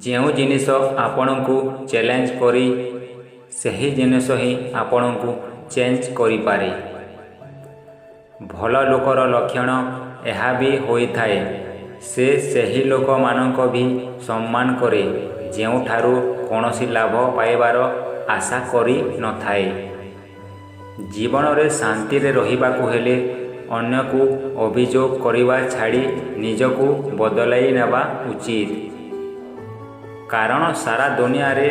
ଯେଉଁ ଜିନିଷ ଆପଣଙ୍କୁ ଚ୍ୟାଲେଞ୍ଜ କରେ, ସେହି ଜିନିଷ ହିଁ ଆପଣଙ୍କୁ ଚେଞ୍ଜ କରିପାରେ। ଭଲ ଲୋକର ଲକ୍ଷଣ ଏହା ବି ହୋଇଥାଏ, ସେ ସେହି ଲୋକମାନଙ୍କୁ ବି ସମ୍ମାନ କରେ, ଯେଉଁଠାରୁ କୌଣସି ଲାଭ ପାଇବାର ଆଶା କରିନଥାଏ। ଜୀବନରେ ଶାନ୍ତିରେ ରହିବାକୁ ହେଲେ ଅନ୍ୟକୁ ଅଭିଯୋଗ କରିବା ଛାଡ଼ି ନିଜକୁ ବଦଳାଇ ନେବା ଉଚିତ। କାରଣ ସାରା ଦୁନିଆରେ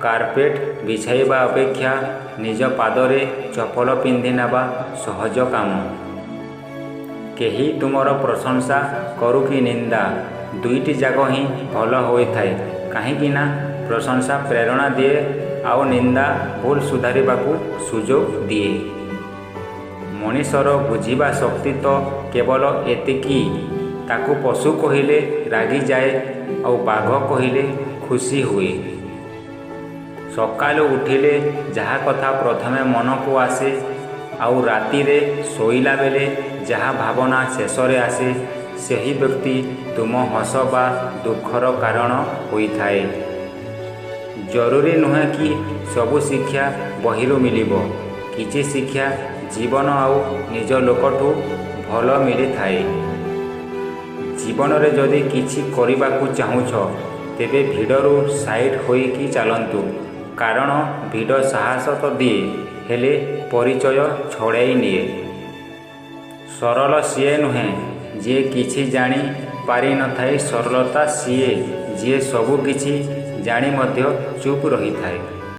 କାର୍ପେଟ ବିଛାଇବା ଅପେକ୍ଷା ନିଜ ପାଦରେ ଚପଲ ପିନ୍ଧି ନେବା ସହଜ କାମ। କେହି ତୁମର ପ୍ରଶଂସା କରୁ କି ନିନ୍ଦା, ଦୁଇଟି ଯାକ ହିଁ ଭଲ ହୋଇଥାଏ, କାହିଁକି ନା ପ୍ରଶଂସା ପ୍ରେରଣା ଦିଏ ଆଉ ନିନ୍ଦା ଭୁଲ ସୁଧାରିବାକୁ ସୁଯୋଗ ଦିଏ। ମଣିଷର ବୁଝିବା ଶକ୍ତି ତ କେବଳ ଏତିକି, ତାକୁ ପଶୁ କହିଲେ ରାଗିଯାଏ ଆଉ ବାଘ କହିଲେ ଖୁସି ହୁଏ। ସକାଳୁ ଉଠିଲେ ଯାହା କଥା ପ୍ରଥମେ ମନକୁ ଆସେ ଆଉ ରାତିରେ ଶୋଇଲା ବେଳେ ଯାହା ଭାବନା ଶେଷରେ ଆସେ, ସେହି ବ୍ୟକ୍ତି ତୁମ ହସ ବା ଦୁଃଖର କାରଣ ହୋଇଥାଏ। ଜରୁରୀ ନୁହେଁ କି ସବୁ ଶିକ୍ଷା ବହିରୁ ମିଳିବ। କିଛି ଶିକ୍ଷା ଜୀବନ ଆଉ ନିଜ ଲୋକଠୁ ଭଲ ମିଳିଥାଏ। ଜୀବନରେ ଯଦି କିଛି କରିବାକୁ ଚାହୁଁଛ, ତେବେ ଭିଡ଼ରୁ ସାଇଡ୍ ହୋଇକି ଚାଲନ୍ତୁ, କାରଣ ଭିଡ଼ ସାହସ ତ ଦିଏ, ହେଲେ ପରିଚୟ ଛଡ଼ାଇ ନିଏ। ସରଳ ସିଏ ନୁହେଁ, ଯିଏ କିଛି ଜାଣି ପାରିନଥାଏ। ସରଳତା ସିଏ, ଯିଏ ସବୁ କିଛି ଜାଣି ମଧ୍ୟ ଚୁପ୍ ରହିଥାଏ।